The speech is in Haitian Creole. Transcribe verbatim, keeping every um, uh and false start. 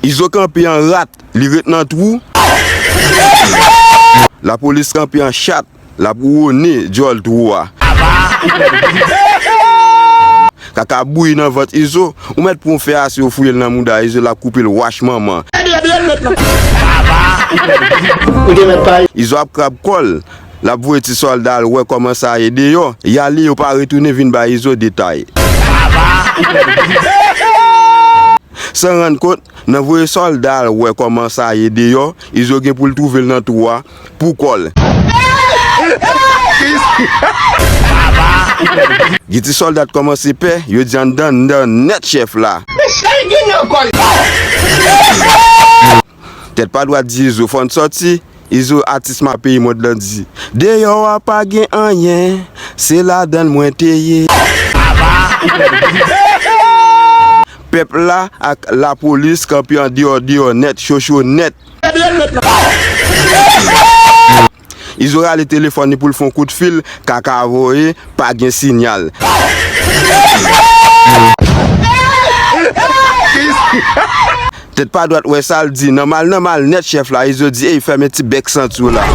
Izo kanpe an rat, li ret nan twou. Lapolis kanpe an chat, l ap wone dyòl twou a. Kaka bouyi nan vant Izo, ou mèt pran yon fè ase ou fouye l nan mouda Izo, l ap koupe l wach manman. Izo ap krab kò l, l ap voye ti sòlda al wè kòman sa ye deyò. Y ale, yo pa retounen vin bay Izo detay. San rann kont, nan voye sòlda al wè kòman sa ye deyò, Izo gen pou l twouve l nan twou a pou kò l. Gen ti sòlda t kòmanse pè, yo di anndan, anndan nèt chèf la. Tèt pa dwat di Izo fò n sòti, Izo atis ma peyi mond lan di, deyò a pa gen anyen, se ladan l mwen te ye. Pèp la ak lapolis kanpe andeyò deyò nèt, cho cho nèt. Izo rale telefòn li pou l fè yon kout fil, kaka voye, pa gen sinyal. Tèt pa dwat wè sa l di, nòmal, nòmal nèt chèf la, Izo di, ey, fèmen ti bèk santi w la.